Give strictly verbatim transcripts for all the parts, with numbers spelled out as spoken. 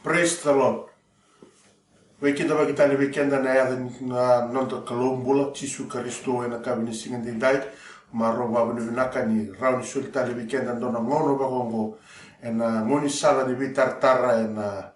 Praise the Lord. Veikidavaki tale vei keda na yaca ni na noda Kalou bula Jisu Karisito ena yakavi ni siga daidai. Marau vavinavinaka ni rawa ni soli tale vei keda dua na gauna vakaoqo ena gaunisala ni veitaratara ena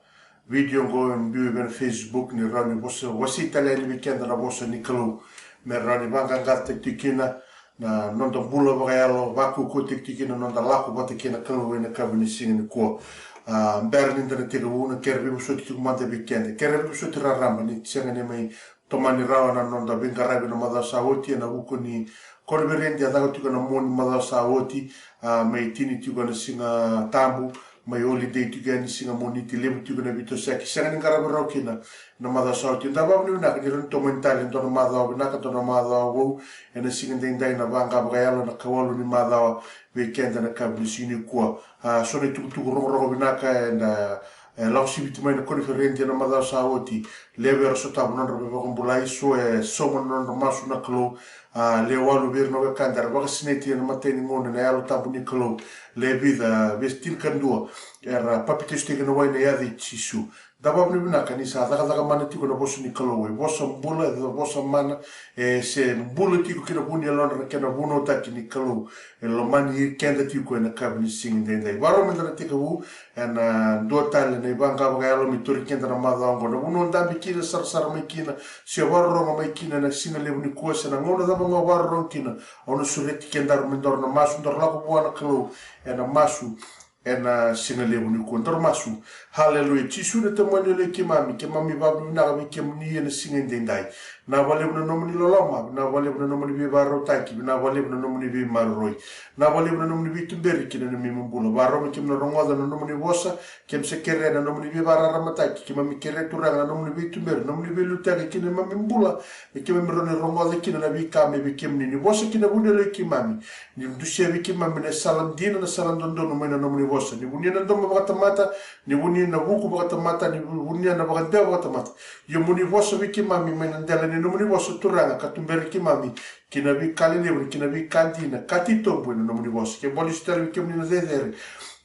vidio oqo e biu ena Facebook ni rawa ni vosa wasei tale yani vei keda na vosa ni Kalou me rawa ni vaqaqacotaki tiko kina na noda bula vakayalo, vakaukauwataki tiko kina na noda lako vata kei na Kalou ena yakavi ni siga nikua. A, bera ni da na tekivu na kere veivosoti tiko mada vei keda, kere veivosoti raraba ni sega ni mai tomani rawa na noda veiqaravi na macawa sa oti ena vuku ni koniferedi a caka tiko ena mua ni macawa sa oti, a, mai tini tiko ena Siga Tabu, mai holiday tiko yani Siga Moniti, levu tiko na veitosoyaki sega ni qaravi rawa kina na macawa sa oti. Da vavinavinaka ni rawa ni tomani tale e dua na macawa vinaka, dua na macawa vou ena siga daidai, na vaqa vakayalo, na ikawalu ni macawa vei keda na yakavi ni siga nikua. A, so na itukutuku rogorogo vinaka eda e lako siviti mai na koniferedi ena macawa sa oti. Levu era sotava na nodra veivakabulai, so e sauma na nodra masu na Kalou. A, le walu vei ira na wekada era vakasinaiti ena imatai ni gauna ena Yalo Tabu ni Kalou. Le vica, vesu tinikadua, era papitaisotaki ena wai ena yaca i Jisu. Da vavinavinaka ni sa cakacaka mana tiko na vosa ni Kalou, e vosa bula, e vosa mana, e se bula tiko ki na vu ni yalodra na kena vunautaki ni Kalou e lomani keda tiko ena yakavi ni siga daidai. Varau meda na tekivu ena dua tale na ivaqa vakayalo me tauri keda na macawa oqo. Na vanua o dabe kina, sarasara mai kina, se vakarorogo mai kina ena siga levu nikua, se na gauna cava ga o vakarorogo kina, au na sureti kedaru me daru na masu, daru lako vua na Kalou ena masu ena siga levu nikua. Daru masu. Haleluya. Jisu na Tamai, na Yalo i keimami, keimami vavinavinaka vei kemuni ena siga edaidai. Vinaka vakalevu na nomuni loloma, vinaka vakalevu na nomuni veivakarautaki, vinaka vakalevu na nomuni veimaroroi, vinaka vakalevu na nomuni veituberi ki na neimami bula. Vakarau me keimami na rogoca na nomuni vosa, keimami sa kerea na nomuni veivakararamataki, keimami kerea, Turaga, na nomuni veituberi, na nomuni veiliutaki ki na neimami bula, me keimami rawa ni rogoca kina na veika mai vei kemuni. Ni vosa ki na vu ni yalo i keimami, ni dusia vei keimami na sala dina, na sala dodonu mai na nomuni vosa. Ni vunia na domo vakatamata, ni vunia na vuku vakatamata, ni vu-, vunia na vakadewa vakatamata. Ia mo ni vosa vei keimami mai na dela ni nomuni vosa, Turaga, ka tuberi keimami ki na veika lelevu, ki na veika dina ka titobu ena nomuni vosa. Ke bole sitari vei kemuni na cecere,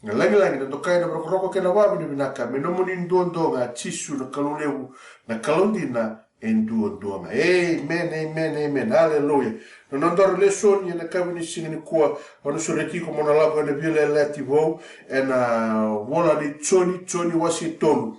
na lagilagi, na dokai, na vakarokoroko kei na vavinavinaka me nomuni duadua ga, Jisu na Kalou levu, na Kalou dina e duadua ga. Amen, amen, amen. Haleluya. Na nodaru lesoni ena yakavi ni siga nikua, au na sureti iko mo na lako ena Veiyalayalati Vou, ena vola ni Joni, Joni wase tolu.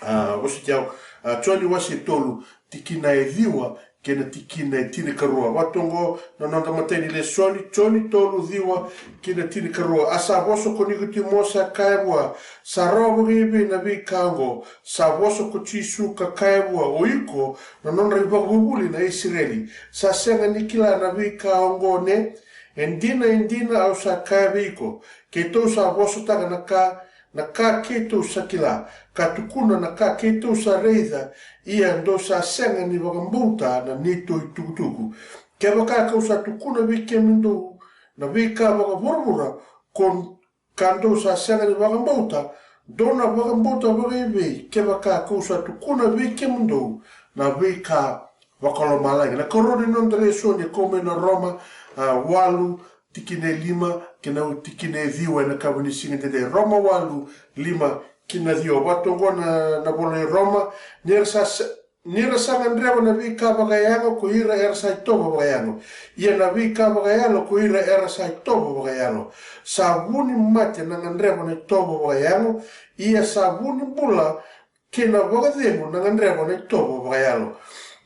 A, vosoti au. A, Joni wase tolu, tikina e ciwa kei na tikina e tinikarua. Vatoqo na noda matai ni lesoni, Joni tolu, ciwa ki na tinikarua. A sa vosa ko Nikotimo, sa kaya vua, sa rawa vakaevei na veika oqo? Sa vosa ko Jisu ka kaya vua, o iko na nodra ivakavuvuli na Isireli, sa sega ni kila na veika oqo, ne? E dina, e dina, au sa kaya vei iko, keitou sa vosataka na ka na ka keitou sa kila, ka tukuna na ka keitou sa raica, ia dou sa sega ni vakabauta na neitou itukutuku. Kevaka kau sa tukuna vei kemudou na veika vakavuravura, ko, ka dou sa sega ni vakabauta, dou na vakabauta vakaevei kevaka kau sa tukuna vei kemudou na veika vakalomalagi? Na ikarua ni noda lesoni e kau mai na Roma, a, walu, tikina e lima kei na tikina e ciwa ena yakavi ni siga edaidai. Roma walu, lima ki na ciwa. Vatoqo na, na vola i Roma, ni ra sa, sa, ni ra sa gadreva na veika vakayago ko ira era sa itovo vakayago. Ia na veika vakayalo ko ira era sa itovo vakayalo. Sa vu ni mate na gadreva na itovo vakayago, ia sa vu ni bula kei na vakacegu na gadreva na itovo vakayalo.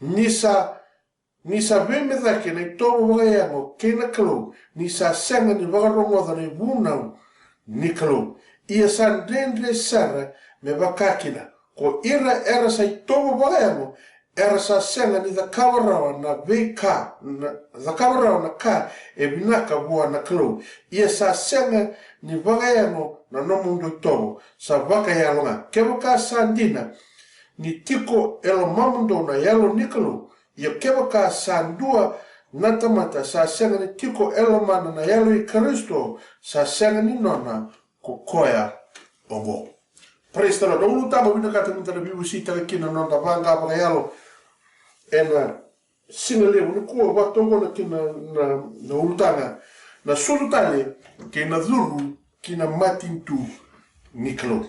Ni sa, ni sa veimecaki na itovo vakayago kei na Kalou, ni sa sega ni vakarogoca na ivunau ni Kalou. Ia sa dredre sara me vaka kina, ko ira era sa itovo vakayago, era sa sega ni cakava rawa na veika, na, cakava rawa na ka e vinaka vua na Kalou. Ia sa sega ni vakayago na nomudou itovo, sa vakayalo ga. Kevaka sa dina ni tiko e lomamudou na Yalo ni Kalou, ia kevaka sa dua na tamata sa sega ni tiko e lomana na Yalo i Karisito, sa sega ni nona ko koya oqo. Praise the Lord. Na ulutaga au vinakata meda na veiwaseitaka kina na noda vaqa vakayalo ena siga levu nikua, vatoqo na kena, na, na ulutaga, na sucu tale kei na curu ki na matanitu ni Kalou.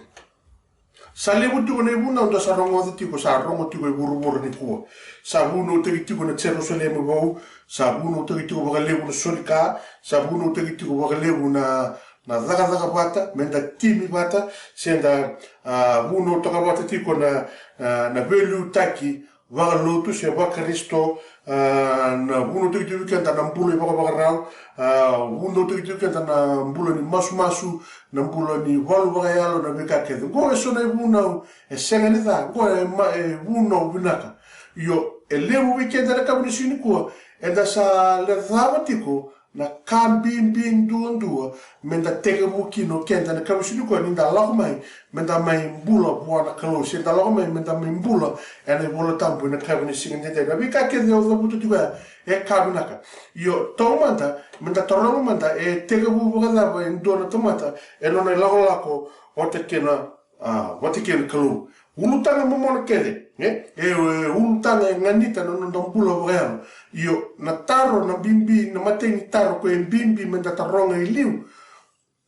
Sa levu tiko na ivunau da sa rogoca tiko, sa rogo tiko e vuravura nikua. Sa vunautaki tiko na Jerusalemi Vou, sa vunautaki tiko vakalevu na soli ka, sa vunautaki tiko vakalevu na, na cakacaka vata, me da timi vata, se da, a, vunautaka vata tiko na, a, na veiliutaki vakalotu se vaKarisito, a, na vunautaki tiko vei keda na bula ivakavakarau, a, vunautaki tiko vei keda na bula ni masumasu, na bula ni valu vakayalo, na veika kece. Qo e so na ivunau e sega ni ca, qo e, ma, e vunau vinaka. Io, e levu vei keda na yakavi ni siga nikua, eda sa lecava tiko na ka bibi duadua me da tekivu kina o keda na yakavi ni siga nikua, ni da lako mai me da mai bula vua na Kalou, se da lako mai me da mai bula ena iVola Tabu ena yakavi ni siga edaidai. Na veika kece au cavuta tiko ya e ka vinaka. Io, taumada me da taroga mada, e tekivu vakacava e dua na tamata e nona ilakolako vata kei na, a, vata kei na Kalou. Ulutaga momona kece, e, e, e ulutaga e ganita na noda bula vakayalo. Io, na taro, na bibi, na imatai ni taro koya e bibi me da taroga e liu: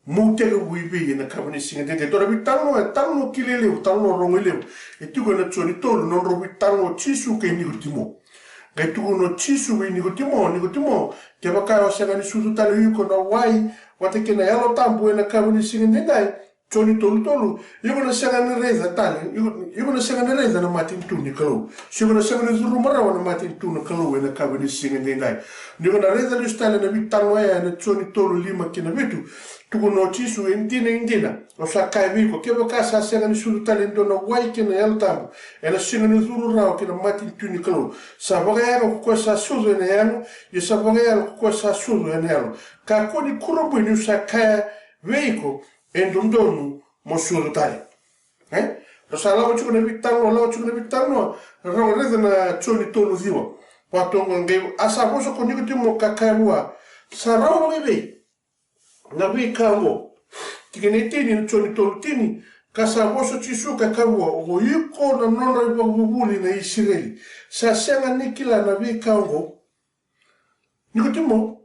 Mo tekivu i vei ena yakavi ni siga edaidai? Dua na veitalanoa, e talanoa kilai levu, talanoa rogo i levu. E tiko ena Joni tolu, nodrau veitalanoa o Jisu kei Nikotimo. Qai tukuna o Jisu vei Nikotimo: Nikotimo, kevaka o sega ni sucu tale o iko na wai vata kei na Yalo Tabu ena yakavi ni siga edaidai, Joni tolu tolu, iko na sega ni raica tale, iko, iko na sega ni raica na matanitu ni Kalou. Se iko na sega ni curuma rawa na matanitu ni Kalou ena yakavi ni siga edaidai. Ni ko na raica lesu tale na veitalanoa ya ena Joni tolu, lima ki na vitu. Tukuna o Jisu: E dina, e dina, au sa kaya vei iko, kevaka sa sega ni sucu tale e dua na wai kei na Yalo Tabu, ena sega ni curu rawa ki na matanitu ni Kalou. Sa vakayago ko koya sa sucu ena yago, ia sa vakayago ko koya sa sucu ena Yalo. Kakua ni kurabui niu sa kaya vei iko, e dodonu mo sucu tale. E? Rau sa lako tiko na veitalanoa, lako tiko na veitalanoa. Rau raica na Joni tolu ciwa. Vatoqa qai, a sa vosa ko Nikotimo ka kaya vua: Sa rawa vakaevei na veika oqo? Tikina e tini na Joni tolu tini. Ka sa vosa o Jisu ka kaya vua: O iko na nodra ivakavuvuli na Isireli, sa sega ni kila na veika oqo? Nikotimo,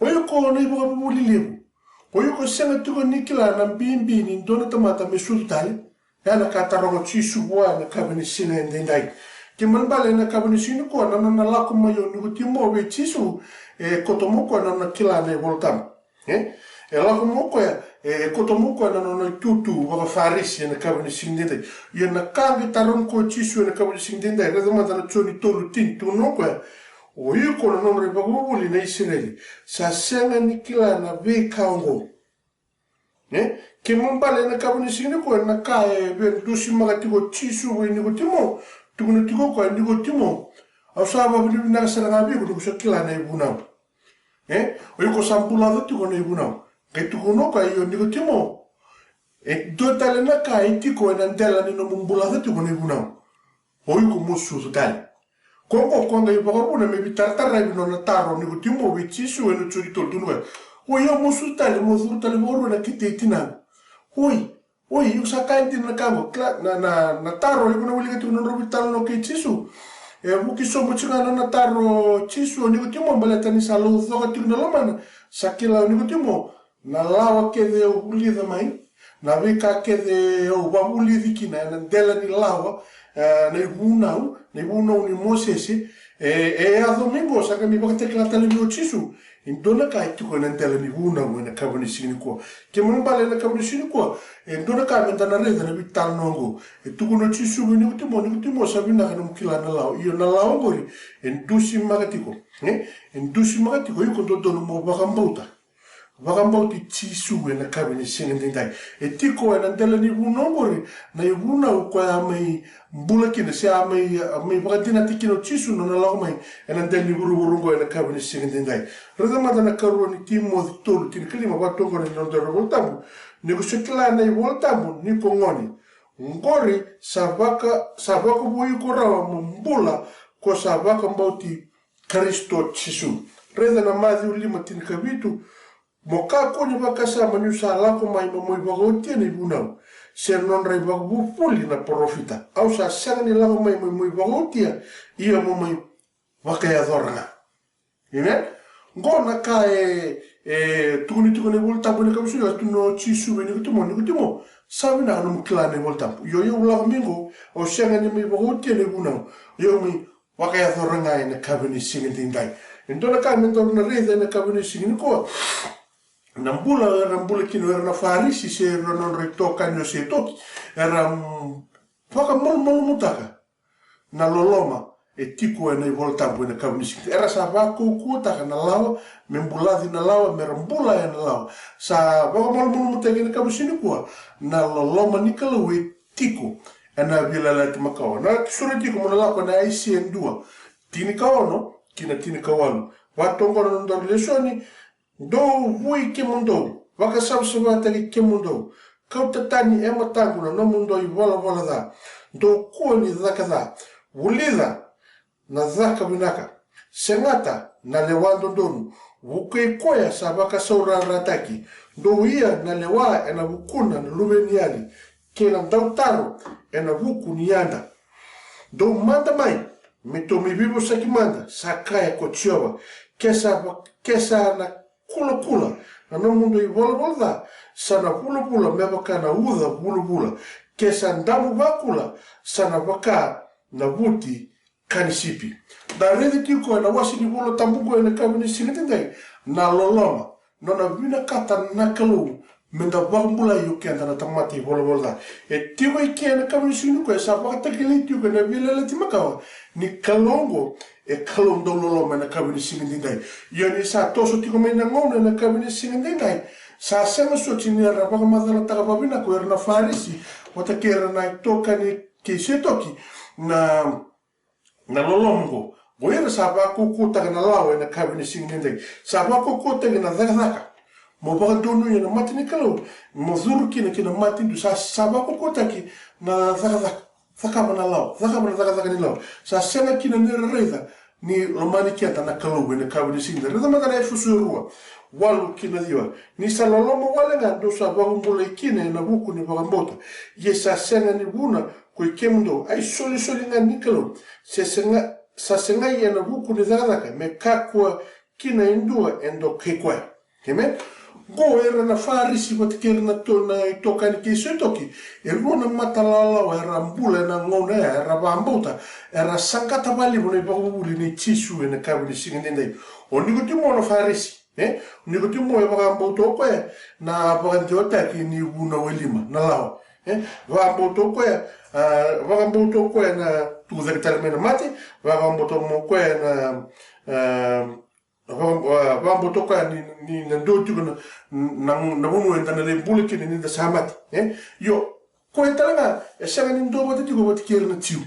o iko na ivakavuvuli levu, o iko sega tiko ni kila na bibi ni dua na tamata me sucu tale? Ya na ka taroga o Jisu vua ena yakavi ni siga edaidai. Kena ibalebale ena yakavi ni siga nikua, na nona lako mai o Nikotimo vei Jisu, e koto mai o koya na nona kila na iVola Tabu. E? E lako mai o koya, e koto mai o koya na nona itutu vakaFarisi ena yakavi ni siga edaidai. Ia na ka qai taroga o koya o Jisu ena yakavi ni siga edaidai, raica mada na Joni tolu tini, tukuna o koya: O iko na nodra ivakavuvuli na Isireli, sa sega ni kila na veika oqo? E? Kena ibalebale ena yakavi ni siga nikua, na ka e veidusimaka tiko o Jisu vei Nikotimo, tukuna tiko o koya: Nikotimo, au sa vakavinavinaka sara ga vei iko ni ko sa kila na ivunau. E? O iko sa bulaca tiko na ivunau. Qai tukuna o koya: Io Nikotimo, e dua tale na ka e tiko ena dela ni nomu bulaca tiko na ivunau. O iko mo sucu tale. Ko qo, ko qai vakavuna me veitarataravi na nona taro o Nikotimo vei Jisu ena Joni tolu, tukuna o koya: Oi, au mo sucu tale, mo curu tale vakarua ena kete i tinaqu? Oi, oi, iko sa kaya dina na ka qo? Kila, na, na, na taro, iko na wilika tiko na nodrau veitalanoa kei Jisu. E vuki sobu tiko ga na nona taro o Jisu o Nikotimo, baleta ni sa laucoka tiko na lomana. Sa kila o Nikotimo na lawa kece au vulica mai, na veika kece au vakavulici kina ena dela ni lawa, e, na ivunau, na ivunau nei Mosese, e, e yaco mai qo, sa qai mai vakatakila tale vei au o Jisu e dua na ka e tiko ena dela ni vunau ena yakavi ni siga nikua. Kena ibalebale ena yakavi ni siga nikua, e dua na ka meda na raica na veitalanoa oqo. E tukuna o Jisu vei Nikotimo: Nikotimo, sa vinaka nomu kila na lawa. Io, na lawa oqori e dusimaka tiko, e, e dusimaka tiko o iko dodonu mo vakabauta. Vakabauti Jisu ena yakavi ni siga edaidai. E tiko ena dela ni vunau oqori na ivunau koya a mai bula kina, se a mai, a mai vakadinata kina o Jisu na nona lako mai ena dela ni vuravura oqo ena yakavi ni siga edaidai. Raica mada na karua ni Timoci tolu tinikalima, vatoqa ni noda iVola Tabu: Ni ko sa kila na iVola Tabu, ni ko gone, oqori sa vaka, sa vakavoui iko rawa mo bula ko sa vakabauti Karisito Jisu. Raica na Maciu lima tinikavitu: Mo kakua ni vakasama niu sa lako mai mo mai vakaotia na ivunau, se nodra ivakavuvuli na parofita. Au sa sega ni lako mai mo mai vakaotia, ia mo mai vakayacora ga. Amen? Qo na ka e, e tukuni tiko na iVolatabu ena kavinisini, tukuna o Jisu vei Nikotimo, Nikotimo, sa vinaka nomu kila na iVolatabu. Io, io, au lako mai qo, au sega ni mai vakaotia na ivunau. Io, mai vakayacora ga ena kavinisini daidai. E dua na ka me daru na raica ena kavinisini nikua. Na bula era bula kina o ira na Farisi se ira na nodra itokani o Setoki. Era, mm, vakamalumalumutaka na loloma e tiko ena iVolatabu ena kavinisini. Era sa vakaukauwataka na lawa, me bulaci na lawa, mera bula ena lawa. Sa vakamalumalumutaki ena kavinisini nikua na loloma ni Kalou e tiko ena Veiyalayalati Makawa. Na sure tiko mo na lako na Aisea dua, tinikaono ki na tinikawalu. Vatoqona na nodaru lesoni, dou vui kemudou, vakasavasavataki kemudou, kauta tani e mataqu na nomudou ivalavala ca, dou kua ni caka ca, vulica na caka vinaka, segata na lewa dodonu, vukei koya sa vakasaurarataki, dou ia na lewa ena vukuna na luveniyali, kei na dautaro ena vuku ni yada. Dou mada mai, me tou mai veivosaki mada, sa kaya ko Jiova. Ke sa va-, ke sa na kulakula na nomudou ivalavala ca, sa na vulavula me vaka na uca vulavula. Ke sa damu vakula, sa na vaka na vuti ka ni sipi. Da raica tiko ena wase ni Volatabu qo ena kavinisini daidai, na loloma, nona vinakata na Kalou meda vakabulai o keda na tamata ivalavala ca. E tiko i ke ena kavinisini qo, e sa vakatakilai tiko ena Veiyalayalati Makawa ni Kalou qo e Kalou dau loloma ena kavinisini daidai. Io, ni sa toso tiko mai na gauna ena kavinisini daidai, sa sega soti ni ra vakamacalataka vakavinaka o ira na Farisi vata kei ira na itokani kei Setoki na na loloma qo. O ira sa vakaukauwataka na lawa ena kavinisini daidai. Sa vakaukauwataki na cakacaka mo vakadonui ena mata ni Kalou, mo curu kina ki na mata ni dua. Sa, sa vakaukauwataki na cakacaka. Cakava na lawa, cakava na cakacaka ni lawa. Sa sega kina ni ra raica ni lomani keda na Kalou ena kavinisini daidai. Raica mada na Efeso e rua, walu ki na ciwa. Ni sa loloma wale ga dou sa vakabulai kina ena vuku ni vakabauta. Ia sa sega ni vuna ko i kemudou, a isolisoli ga ni Kalou, se sega, sa segai ena vuku ni cakacaka, me kakua kina e dua e dokai koya. Amen. Qo era na Farisi vata kei ira na to-, na itokani kei Setoki, e rua na mata lalawa era bula ena gauna ya, era vakabauta, era saqata vakalevu na ivakavuvuli nei Jisu ena kavinisini daidai. O Nikotimo na Farisi, e? Nikotimo e vakabauta o koya na vakadewataki ni vunau e lima na lawa. E? Vakabauta o koya, a, vakabauta o koya na tucake tale mai na mate, vakabauta o koya na, a, vaka-, a, vakabauta o koya ni, ni na dua tiko na, na, na vanua eda na lai bula kina ni da sa mate. E? Io, koya tale ga e sega ni duavata tiko vata kei ira na Jiu.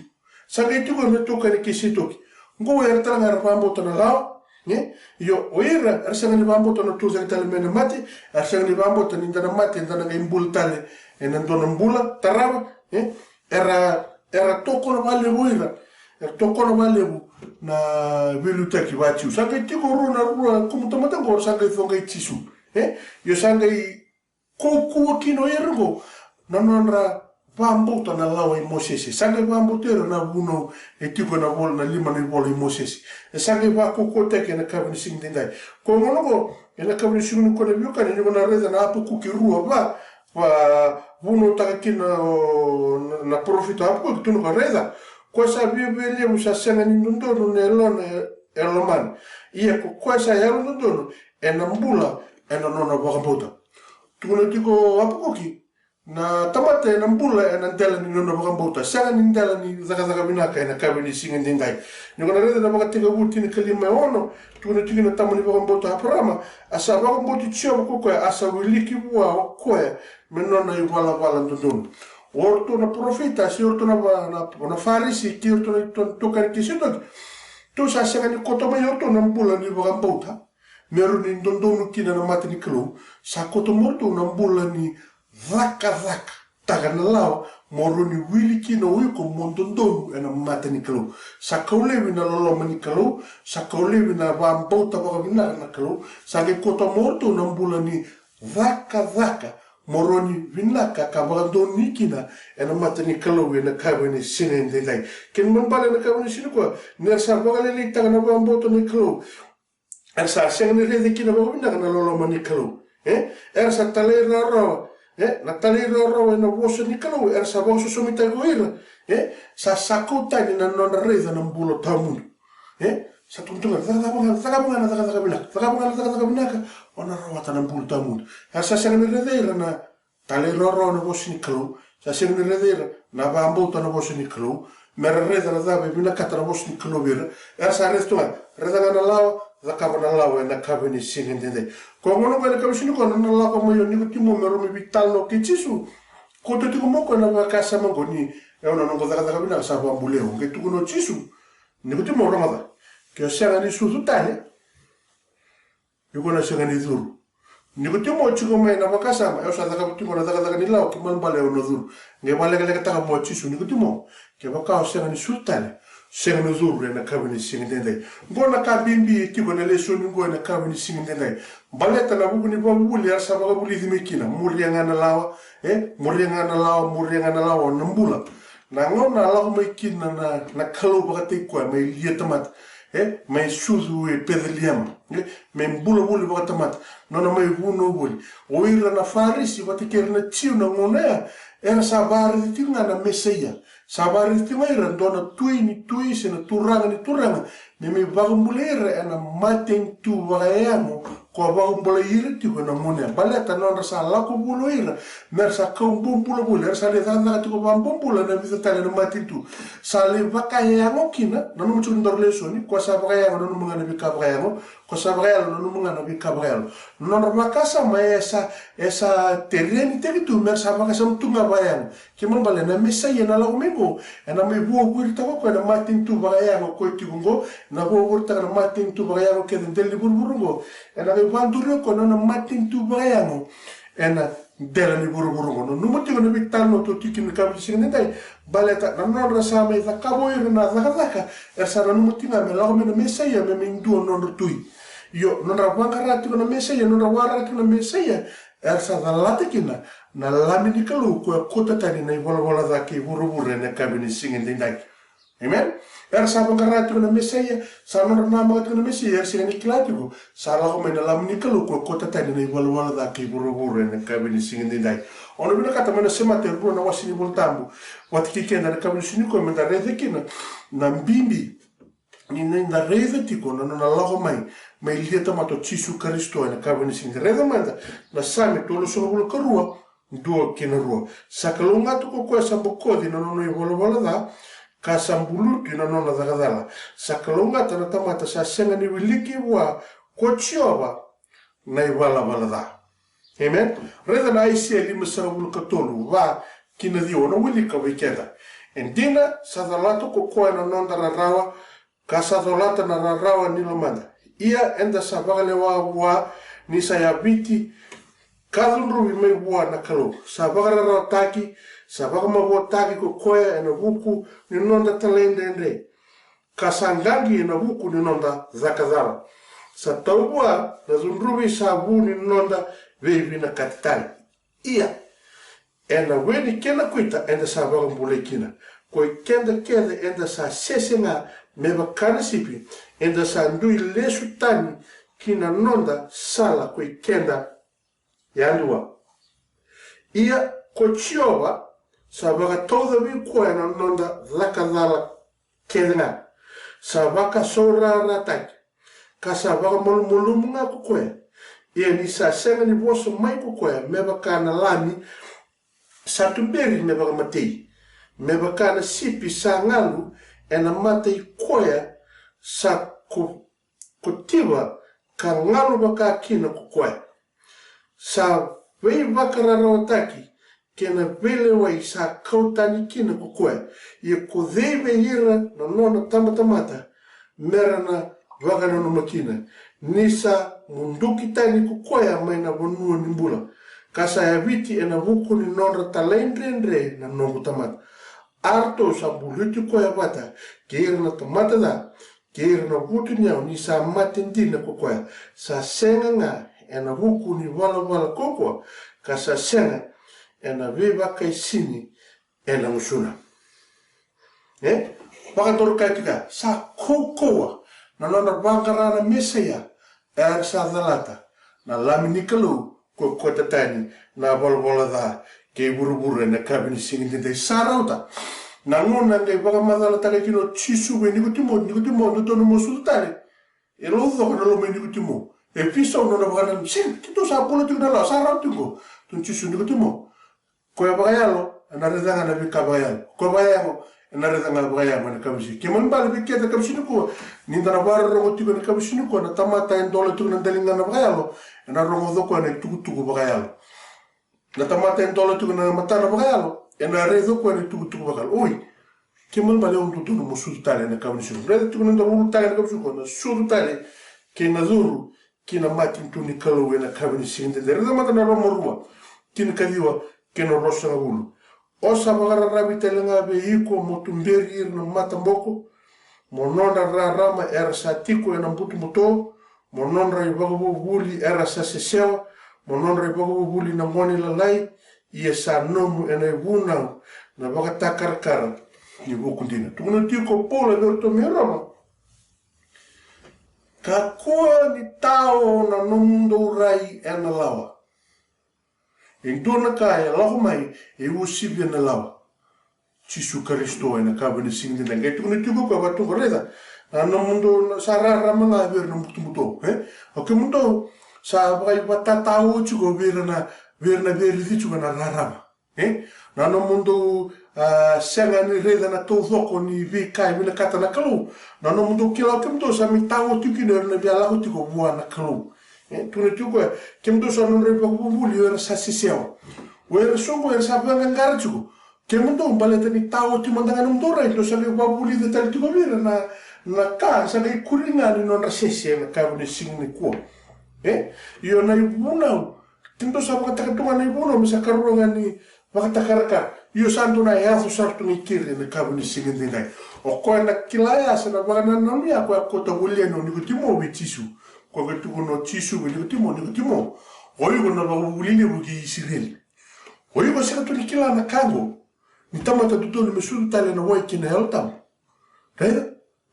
Sa qai tiko na itokani kei Setoki. Qo era tale ga era vakabauta na lawa, e? Io, o ira era sega ni vakabauta na tucake tale mai na mate, era sega ni vakabauta ni da na mate, da na qai bula tale ena dua na bula tarava, e? Era, era tokona vakalevu o ira, era tokona vakalevu na veiliutaki vaJiu. Sa qai tiko rua na rua kumu tamata qo, sa qai coqai Jisu, e? Io, sa qai kaukauwa kina o ira qo na nodra vakabauta na lawa i Mosese. Sa qai vakabauta ira na vunau e tiko ena vola, na lima na ivola i Mosese. E sa qai vakaukauwataki ena kavinisini daidai. Ko gona qo, ena kavinisini qo na veiwekani, ni ko na raica na Apakuki rua va, va vunautaka kina o, na, na parofita Apakuki, tukuna ko, raica, ko sa viavialevu, sa sega ni dodonu na yalona e, e lomana. Ia ko koya sa yalododonu ena bula ena nona vakabauta. Tukuna tiko o Apakuki, na tamata ena bula ena dela ni nona vakabauta, sega ni dela ni cakacaka vinaka ena kavinisini daidai. Ni ko na raica na Vakatekivu tinikalima e ono, tukuna tiko na tama ni vakabauta Eparaama, a sa vakabauti Jiova ko koya, a sa wiliki vua o koya me nona ivalavala dodonu. O ratou na parofita, se o ratou na va-, na, na Farisi, kei o ratou na ito-, itokani kei Setoki, tou sa sega ni koto mai o ratou na bula ni vakabauta me rawa ni dodonu kina na mata ni Kalou, sa koto mai o ratou na bula ni cakacakataka na lawa mo rawa ni wili kina o iko mo dodonu ena mata ni Kalou. Sa kau laivi na loloma ni Kalou, sa kau laivi na vakabauta vakavinaka na Kalou, sa qai koto mai o ratou na bula ni cakacaka mo rawa ni vinaka ka vakadonui kina ena mata ni Kalou ena kavinisini daidai. Kena ibalebale ena kavinisini qo, ni ra sa vakalailaitaka na vakabauta na Kalou, era sa sega ni raica kina vakavinaka na loloma ni Kalou. E? Era sa talairawarawa. E? Na talairawarawa ena vosa ni Kalou era sa vakasosomitaki ko ira. E? Sa sa kau tani na nodra raica na bula tawamudu. E? Sa tukutuku ga, cakacaka ga, cakacaka ga na cakacaka vinaka, cakacaka ga na cakacaka vinaka, o na rawata na bula tawamudu. Era sa sega ni raica ira na talairawarawa na vosa ni Kalou, sa sega ni raica ira na vakabauta na vosa ni Kalou, me ra raica na cava e vinakata na vosa ni Kalou vei ira. Era sa raica tu ga, raica ga na lawa, cakava na lawa ena kave ni siga edaidai. Ko gona oqo ena kave ni siga nikua, na nona lako mai o Nikotimo me rau mai veitalanoa kei Jisu. Koto tiko mai o koya na vakasama oqo ni, e, o na noqu cakacaka vinaka sa vakabulai au. Qai tukuna o Jisu, Nikotimo, rogoca, ke o sega ni sucu tale, iko na sega ni curu. Nikotimo, tiko mai na vakasama, au sa cakava tiko na cakacaka ni lawa, kena ibalebale au na curu. Qai vakalekalekataka mai o Jisu, Nikotimo, kevaka o sega ni sucu tale, sega ni curu ena kave ni siga edaidai. Qo na ka bibi e tiko ena lesoni qo ena kave ni siga edaidai. Baleta na vuku ni vakavuvuli era sa vakavulici mai kina, muria ga na lawa, e, muria ga na lawa, muria ga na lawa, na bula. Na gauna a lako mai kina na, na Kalou vakataki koya, mai lia tamata, e, mai sucu e Peceliema, e, me bula voli vakatamata, nona mai vunau voli. O ira na Farisi vata kei ira na Jiu na gauna ya, era sa vakaraici tiko ga na Mesaia. Sa vakaraici tiko ga ira dua na Tui ni tui se na Turaga ni turaga, me mai vakabulai ira ena matanitu vakayago, ko a vakabulai ira tiko ena gauna ya. Baleta nodra sa lako voli o ira, me ra sa kau bobula voli, era sa lai cakacaka tiko vakabobula ena vica tale na matanitu. Sa lai vakayago kina, nanuma tiko na nodaru lesoni, ko sa vakayago nanuma ga na veika vakayago, ko sa vakayalo nanuma ga na veika vakayalo. Nodra vakasama e sa, e sa terenitaki tu, me ra sa vakasama tu ga vakayago. Kena ibalebale na Mesaia na lako mai qo, ena mai vuavuritaka o koya na matanitu vakayago ko e tiko qo, ena vuavuritaka na matanitu vakayago kece dela ni vuravura qo, ena qai vakaduri o koya na nona matanitu vakayago ena dela ni vuravura qo. Nanuma tiko na veitalanoa tou tiko kina ena kave ni siga edaidai, baleta na nodra sa mai cakava o ira na cakacaka, era sa nanuma tiko ga me lako mai na Mesaia me mai dua na nodra tui. Io, nodra vaqara tiko na Mesaia, nodra waraka tiko na Mesaia, era sa calata kina na Lami ni Kalou ko e kauta tani na ivalavala ca kei vuravura ena kave ni siga edaidai. Amen. Era sa vaqara tiko na Mesaia, sa nodra namaka tiko na Mesaia, era sega ni kila tiko sa lako mai na Lami ni Kalou ko e kauta tani na ivalavala ca kei vuravura ena kave ni siga edaidai. Au na vinakata meu na semata e rua na wase ni Vola Tabu vata kei keda ena kave ni siga nikua, meda raica kina na bibi ni da raica tiko na nona lako mai, mai lia tamata o Jisu Karisito ena kave ni siga. Raica mada na Same tolusagavulu ka rua, dua kei na rua. Sa kalougata ko koya sa bokoci na nona ivalavala ca, ka sa buluti na nona caka cala. Sa kalougata na tamata sa sega ni wiliki vua ko Jiova na ivalavala ca. Amen. Raica na Aisea limasagavulu ka tolu, va ki na ciwa, au na wilika vei keda. E dina, sa calata ko koya na noda rarawa, ka sa colata na rarawa ni lomada. Ia eda sa vakalewa vua, ni sa yaviti ka cudruvi mai vua na Kalou. Sa vakararawataki, sa vakamavoataki ko koya ena vuku ni noda talaidredre, ka sa qaqi ena vuku ni noda caka cala. Sa tau vua na cudruvi sa vu ni noda veivinakati tale. Ia ena we ni kena kuita eda sa vakabulai kina. Ko i keda kece eda sa sese ga me vaka na sipi, eda sa dui lesu tani ki na noda sala ko i keda yadua. Ia ko Jiova sa vakatauca vei koya na noda caka cala kece ga. Sa vakasaurarataki ka sa vakamalumalumu ga ko koya. Ia ni sa sega ni vosa mai ko koya, me vaka na lami sa tuberi me vakamatei, me vaka na sipi sa galu ena mata i koya sa ko, kotiva ka galu vaka kina ko koya. Sa veivakararawataki kei na veilewai sa kau tani kina ko koya. Ia ko cei vei ira na nona tabatamata me ra na vakananuma kina? Ni sa muduki tani ko koya mai na vanua ni bula, ka sa yaviti ena vuku ni nodra talaidredre na noqu tamata. A ratou sa buluti koya vata kei ira na tamata ca, kei ira na vutuniyau, ni sa mate dina ko koya. Sa sega ga ena vuku ni valavala kaukaua, ka sa sega ena veivakaisini ena gusuna. E? Vakadorokaya tiko ya, sa kaukaua na nona vaqara na Mesaia, era sa calata na Lami ni Kalou, ko koya tani na valavala ca kei vuravura ena yakavi ni siga edaidai. Sa rauta na gauna qai vakamacalataka kina o Jisu vei Nikotimo, Nikotimo, dodonu mo sucu tale. E laucoka na loma i Nikotimo. E veisau na nona vakanananu, sega, keitou sa bula tiko na lawa, sa rauta tiko. Tukuna o Jisu, Nikotimo, koya vakayalo ena raica ga na veika vakayalo. Koya vakayago ena raica ga vakayago ena yakavi ni siga. Kena ibalebale vei keda ena yakavi ni siga nikua, ni da na vakarorogo tiko ena yakavi ni siga nikua, na tamata e dola tiko na daliga na vakayalo ena rogoca o koya na itukutuku vakayalo. Na tamata e dola tiko na matana vakayalo ena raica o koya na itukutuku vakayalo. Oi, kena ibalebale au dodonu mo sucu tale ena yakavi ni siga. Raica tiko na noda ulutaga ena yakavi ni siga nikua, na sucu tale kei na curu ki na matanitu ni Kalou ena yakavi ni siga edaidai. Raica mada na Roma rua, tinikaciwa kei na ruasagavulu. O sa vakararavi tale ga vei iko mo tuberi ira na mataboko, mo nodra rarama era sa tiko ena butobuto, mo nodra ivakavuvuli era sa sesewa, mo nodra ivakavuvuli na gone lalai, ia sa nomu ena ivunau na vakatakarakara ni vuku dina. Tukuna tiko o Paula vei iratou mai Roma, kakua ni tao na nomudou rai ena lawa. E dua na ka e lako mai e uasivia na lawa. Jisu Karisito ena yakavi ni siga edaidai. Qai tukuna tiko o koya vaka tu qo, raica, na nomudou sa rarama ga vei ira na butobuto, e? O kemudou sa vakaivatatao tiko vei ira na, vei ira na veirici tiko na rarama. E? Na nomudou, a, sega ni raica na taucoko ni veika e vinakata na Kalou. Na nomudou kila o kemudou sa mai tao tiko kina o ira na via lako tiko vua na Kalou. E? Tukuna tiko o koya, kemudou sa nodra ivakavuvuli o ira sa sesewa. O ira soqo era sa vaqaqara tiko. Kemudou baleta ni tao tiko mada ga na nomudou rai, dou sa qai vakavulica tale tiko vei ira na, na ka sa qai kuri ga ni nodra sese ena yakavi ni siga nikua. E? Io na ivunau. Kemudou sa vakataka tu ga na ivunau me sa karua ga ni vakatakarakara. Io sa dou na yaco sara tu ga i keri ena yakavi ni siga edaidai. O koya na kila ya se na vakanananu ya koya kauta voli yani o Nikotimo vei Jisu. Koya qai tukuna o Jisu vei Nikotimo, Nikotimo, o iko na ivakavuvuli levu ki Isireli. O iko sega tu ni kila na ka qo, ni tamata dodonu me sucu tale ena wai kei na Yalo Tabu. Raica?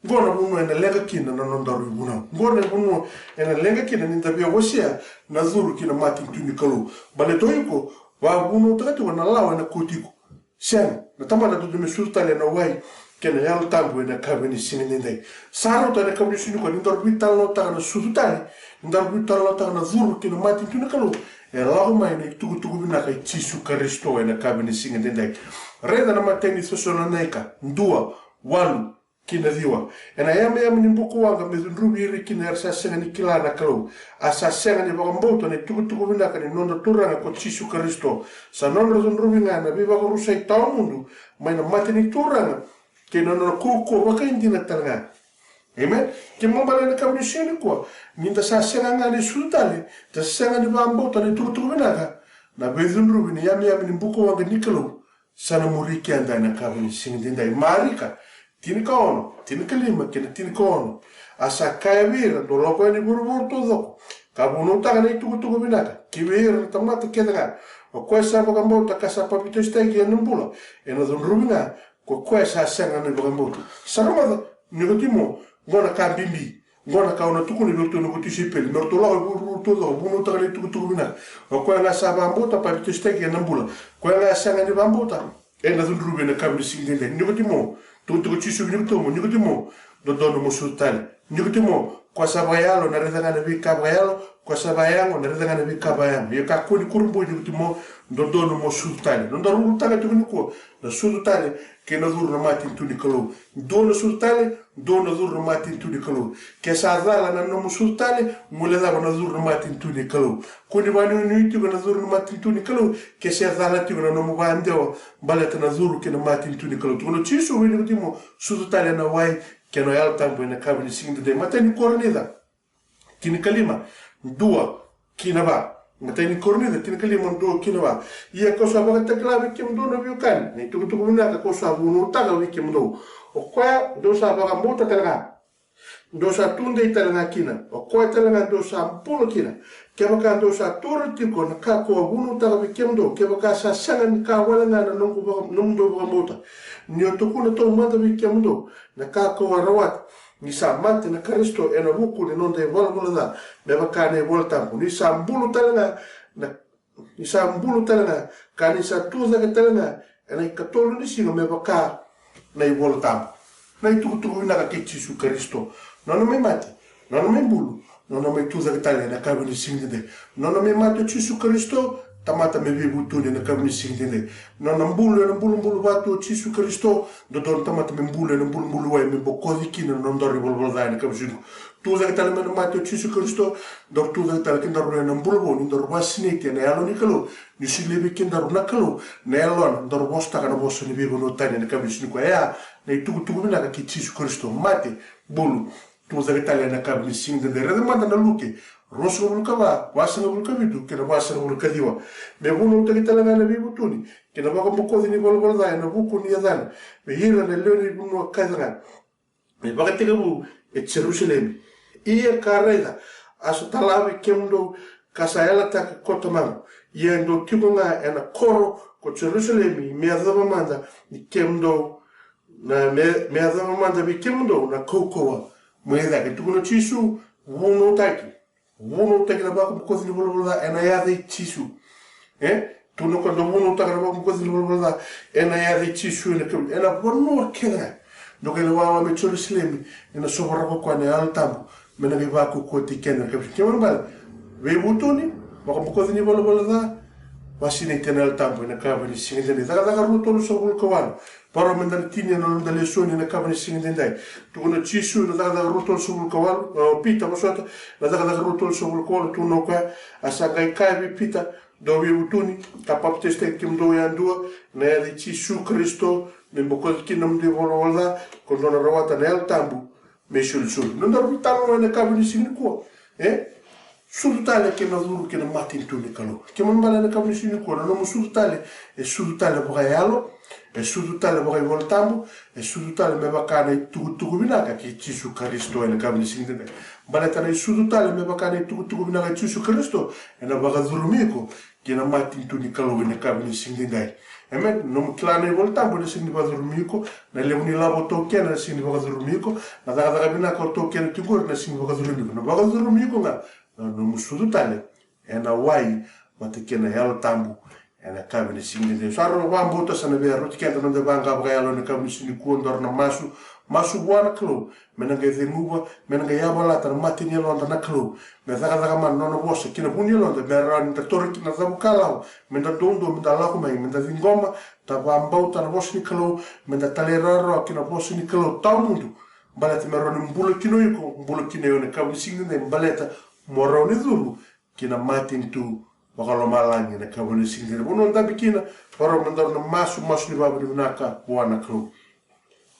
Qo na vanua ena leqa kina na nodaru ivunau. Qo na vanua ena leqa kina ni da via wasea na curu ki na matanitu ni Kalou. Baleta o iko vakavunautaka tiko na lawa ena kauti iko. Sega, na tamata dodonu me sucu tale ena wai kei na Yalo Tabu ena yakavi ni siga edaidai. Sa rauta ena yakavi ni siga nikua ni daru veitalanoataka na sucu tale, ni daru veitalanoataka na curu ki na matanitu ni Kalou. E lako mai na itukutuku vinaka i Jisu Karisito ena yakavi ni siga edaidai. Raica na imatai ni Cesalonaika dua, walu kei na ciwa. Ena yameyame ni bukawaqa me cudruvi ira kina era sa sega ni kila na Kalou, a sa sega ni vakabauta na itukutuku vinaka ni noda Turaga ko Jisu Karisito. Sa nodra cudruvi ga na veivakarusai tawamudu mai na mata ni Turaga kei na nona kaukauwa vakaidina tale ga. Amen. Kena ibalebale ena yakavi ni siga nikua, ni da sa sega ga ni sucu tale, da sa sega ni vakabauta na itukutuku vinaka, na veicudruvi ni yameyame ni bukawaqa ni Kalou sa na muri keda ena yakavi ni siga edaidai. Marika tinikaono, tinikalima kei na tinikaono. A sa kaya vei ira, dou lako yani i vuravura taucoko ka vunautaka na itukutuku vinaka ki vei ira na tamata kece ga. O koya sa vakabauta ka sa papitaisotaki ena bula, ena cudruvi ga ko koya sa sega ni vakabauta. Sa rogoca, Nikotimo, qo na ka bibi. Qo na ka au na tukuna vei iratou na noqu tisaipeli, me ratou lako i vuravura taucoko vunautaka na itukutuku vinaka. O koya ga sa vakabauta, papitaisotaki, ena bula. Koya ga e sega ni vakabauta, ena cudruvi ena yakavi ni siga edaidai. Nikotimo, tukuna tiko o Jisu vei Nikotimo, Nikotimo, dodonu mo sucu tale. Nikotimo, koya sa vakayalo ena raica ga na veika vakayalo, koya sa vakayago ena raica ga na veika vakayago. Ia kakua ni kurabui Nikotimo, dodonu mo sucu tale. Nodaru ulutaga tiko nikua, na sucu tale kei na curu na matanitu ni Kalou. Dua na sucu tale, dua na curu na matanitu ni Kalou. Ke sa cala na nomu sucu tale, guilecava na curu na matanitu ni Kalou. Kua ni vakanuinui tiko na curu na matanitu ni Kalou ke se cala tiko na nomu vakadewa baleta na curu ki na matanitu ni Kalou. Tukuna o Jisu vei Nikotimo, sucu tale ena wai kei na Yalo Tabu ena yakavi ni siga edaidai. Matai ni Korinica tinikalima, dua ki na va. Matai ni Korinica tinikalima, dua ki na va. Ia kau sa vakatakila vei kemudou na veiwekani na itukutuku vinaka kau sa vunautaka vei kemudou. O koya dou sa vakabauta tale ga, dou sa tudei tale ga kina, o koya tale ga dou sa bula kina. Kevaka dou sa taura tiko na ka kau a vunautaka vei kemudou, kevaka sa sega ni ka wale ga na noqu vaka-, nomudou vakabauta, niu tukuna taumada vei kemudou na ka kau a rawata, Ni sa mate na Karisito ena vuku ni noda ivalavala ca, me vaka na iVola Tabu. Ni sa bulu tale ga na, ni sa bulu tale ga, ka ni sa tucake tale ga ena ikatolu ni siga, me vaka na iVola Tabu. Na itukutuku vinaka kei Jisu Karisito. Nona mai mate, nona mai bulu, nona mai tucake tale ena yakavi ni siga edaidai. Nona mai mate o Jisu Karisito, tamata me veivutuni ena yakavi ni siga edaidai. Nona bulu ena bulubulu vatu o Jisu Karisito, dodonu tamata me bulu ena bulubulu wai, me bokoci kina na nodaru ivalavala ca ena yakavi ni siga nikua. Tucake tale mai na mate o Jisu Karisito, daru tucake tale, kedaru ena bula vou ni daru vakasinaiti ena Yalo ni Kalou, ni solia vei kedaru na Kalou na yalona, daru vosataka na vosa ni veivanua tani ena yakavi ni siga nikua. E ya na itukutuku vinaka kei Jisu Karisito, mate, bulu, tucake tale ena yakavi ni siga edaidai. Raica mada na Luke ruasagavulu ka va, vasagavulu ka vitu kei na vasagavulu ka ciwa. Me vunautaki tale ga na veivutuni kei na vakabokoci ni valavala ca ena vuku ni yacana vei ira na lewe ni vanua kece ga, me vakatekivu e Jerusalemi. Ia ka raica, a sa tala vei kemudou ka sa yalataki ko Tamaqu. Ia e dou tiko ga ena koro ko Jerusalemi, me yacova mada ni kemudou na, me, me yacova mada vei kemudou na kaukauwa mai cake. Tukuna o Jisu, vunautaki. Vunautaki na vakabokoci ni valavala ca ena yaca i Jisu. E? Tukuna o koya, dou vunautaka na vakabokoci ni valavala ca ena yaca i Jisu ena kau, ena vanua kece ga. Dou qai na wawa mai Jerusalemi, ena sovaraka o koya na Yalo Tabu, me na qai vakaukauwataki keda na yakavi. Kemuni bale, veivutuni, vakabokoci ni valavala ca, vakasinaiti ena Yalo Tabu ena yakavi ni siga edaidai. Cakacaka rua tolusagavulu ka walu. Varau meda na tinia na noda lesoni ena yakavi ni siga edaidai. Tukuna o Jisu ena Cakacaka rua tolusagavulu ka walu, o Pita vosota, na Cakacaka rua tolusagavulu ka walu, tukuna o koya, a sa qai kaya vei Pita, dou veivutuni, ka papitaisotaki kemudou yadua ena yaca i Jisu Karisito, me bokoci kina na nomudou ivalavala ca, ko dou na rawata na Yalo Tabu me isolisoli. Nodaru veitalanoa ena yakavi ni siga nikua, e? Sucu tale kei na curu kei na matanitu ni Kalou. Kemuni bale, ena yakavi ni siga nikua, na nomu sucu tale, e sucu tale vakayalo, e sucu tale vakaiVola Tabu, e sucu tale me vaka na itukutuku vinaka kei Jisu Karisito ena yakavi ni siga edaidai. Baleta na isucu tale me vaka na itukutuku vinaka i Jisu Karisito, ena vakacurumi iko ki na matanitu ni Kalou ena yakavi ni siga edaidai. Amen. Nomu kila na iVola Tabu ena sega ni vakacurumi iko, na levu ni lavo o taukena ena sega ni vakacurumi iko, na cakacaka vinaka o taukena tiko qori ena sega ni vakacurumi iko. Na vakacurumi iko ga na nomu sucu tale ena wai vata kei na Yalo Tabu ena yakavi ni siga edaidai. Sa rau vakabauta sa na via rauti keda na noda vaqa vakayalo ena yakavi ni siga nikua, daru na masu, masu vua na Kalou, me na qai ceguva, me na qai yavalata na mata ni yaloda na Kalou, me cakacaka mana na nona vosa ki na vu ni yaloda, me rawa ni da taura kina na cavukalawa, me da doudou, me da lako mai, me da ciqoma, da vakabauta na vosa ni Kalou, me da talairawarawa ki na vosa ni Kalou tawamudu, baleta me rawa ni bula kina o iko, bula kina o au ena yakavi ni siga edaidai, baleta mo rawa ni curu ki na matanitu vakalomalagi ena yakavi ni siga edaidai. Vanua o dabe kina, varau me daru na masu, masu ni vakavinavinaka vua na Kalou.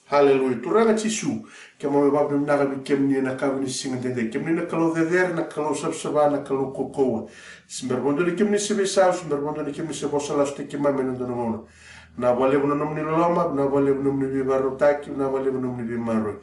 Haleluya. Turaga Jisu, keimami vakavinavinaka vei kemuni ena yakavi ni siga edaidai. Kemuni na Kalou cecere, na Kalou savasava, na Kalou kaukauwa. Se bera vakadua ni kemuni se veisau, se bera vakadua ni kemuni se vosa lasutaki keimami ena dua na gauna. Vinaka vakalevu na nomuni loloma, vinaka vakalevu na nomuni veivakarautaki, vinaka vakalevu na nomuni veimaroroi.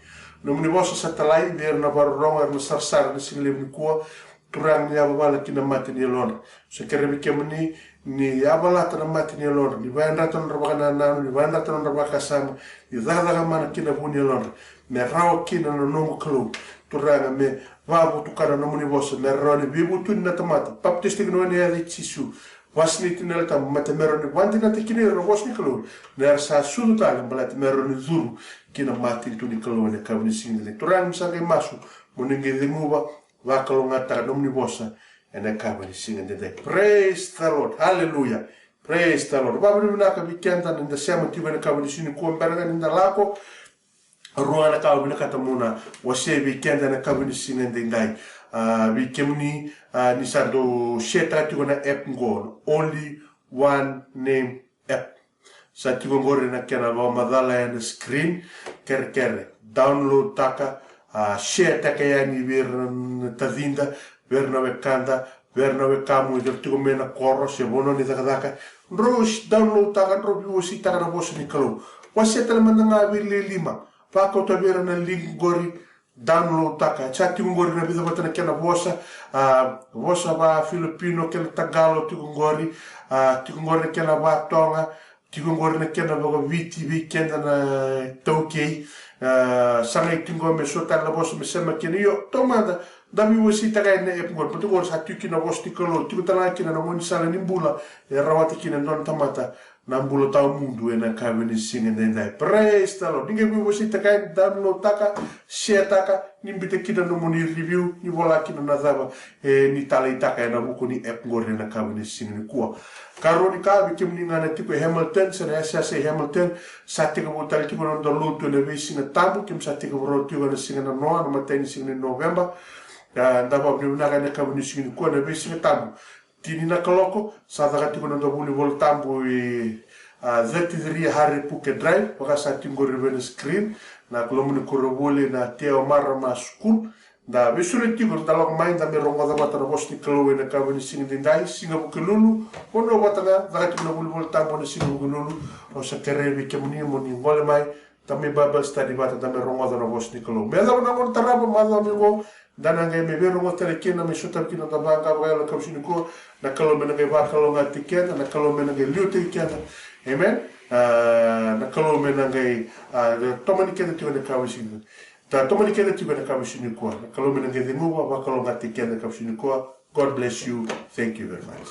Nomuni vosa sa talai vei ira na vakarorogo, era na sarasara ena siga levu nikua. Turaga, ni yavavala ki na mata ni yalodra. Sa kerea vei kemuni ni yavalata na mata ni yalodra, ni vakayadrata na nodra vakanananu, ni vakayadrata na nodra vakasama, ni cakacaka mana ki na vu ni yalodra. Me rawa kina na noqu Kalou, Turaga, me vakavotukana na nomuni vosa, me rawa ni veivutuni na tamata, papitaisotaki kina ena yaca i Jisu, vakasinaiti ena Yalo Tabu, baleta me rawa ni vakadinata kina o ira na vosa ni Kalou, ni ra sa sucu tale, baleta me rawa ni curu ki na matanitu ni Kalou ena yakavi ni siga edaidai. Turaga, keimami sa qai masu, mo ni qai ceguva, vakalougatataka na nomuni vosa ena yakavi ni siga edaidai. Praise the Lord. Hallelujah. Praise the Lord. Vakavinavinaka vei keda ni da sema tiko ena yakavi ni siga nikua, bera ga ni da lako. Rua na ka au vinakata meu na wasea vei keda ena yakavi ni siga edaidai. A, vei kemuni, a, ni sa dau share-taka tiko na app qo, Only One Name app. Sa tiko qori na kena vakamacala ena screen, kerekere, download-taka, a, share-taka yani vei ira na tacida, vei ira na wekada, vei ira na wekamu, ira tiko mai na koro se vanua ni cakacaka. Drau download-taka, drau veiwaseitaka na vosa ni Kalou. Wasea tale mada ga vei ira e lima. Vakauta vei ira na link qori, download-taka. Sa tiko qori na vica vata na kena vosa, a, vosa vaFilipino, kena Tagalo tiko qori, a, tiko qori na kena vaToga, tiko qori na kena vakaViti vei keda na iTaukei, A, sa qai tiko me so tale na vosa me sema kina. Io, taumada, da veiwaseitaka yani na app qori, baleta qori sa tiko kina na vosa ni Kalou, tiko tale ga kina na gaunisala ni bula e rawata kina e dua na tamata na bula tawamudu ena yakavi ni siga edaidai. Praise the Lord. Ni qai veiwaseitaka yani, download taka, share taka, ni biuta kina na nomuni review, ni vola kina na cava e ni taleitaka ena vuku ni app qori ena yakavi ni siga nikua. Karua ni ka, vei kemuni ga na tiko e Hamilton se na yasayasa e Hamilton, sa tekivu tale tiko na noda lotu ena veisiga tabu, keimami sa tekivu rawa tiko ena siga na noa, na imatai ni siga ni Noveba. A, da vakavinavinaka ena yakavi ni siga nikua, na veisiga tabu, tini na kaloko, sa caka tiko na noda vuli Vola Tabu e, a, thirty-three Harry Puke Drive, vaka sa tiko qori vei na screen, na loma ni koronivuli na Te Ao Marama School. Da veisureti tiko, da lako mai, da mai rogoca vata na vosa ni Kalou ena yakavi ni siga edaidai, siga Vukelulu. Vanua vata ga caka tiko na vuli Vola Tabu ena siga Vukelulu. Au sa kerei vei kemuni mo ni gole mai, da mai Bible study vata, da mai rogoca na vosa ni Kalou. Me yacova na gauna tarava, macawa mai qo, da na qai mai veirogoci tale kina, mai sotavi kina na noda vaqaqa vakayalo ena yakavi ni siga nikua. Na Kalou me na qai vakalougatataki keda, na Kalou me na qai liutaki keda. Amen. A, na Kalou me na qai, a, tomani keda tiko ena yakavi ni siga. Da tomani keda tiko ena yakavi ni siga nikua. Na Kalou me na qai ceguva, vakalougatataki keda ena yakavi ni siga nikua. God bless you. Thank you very much.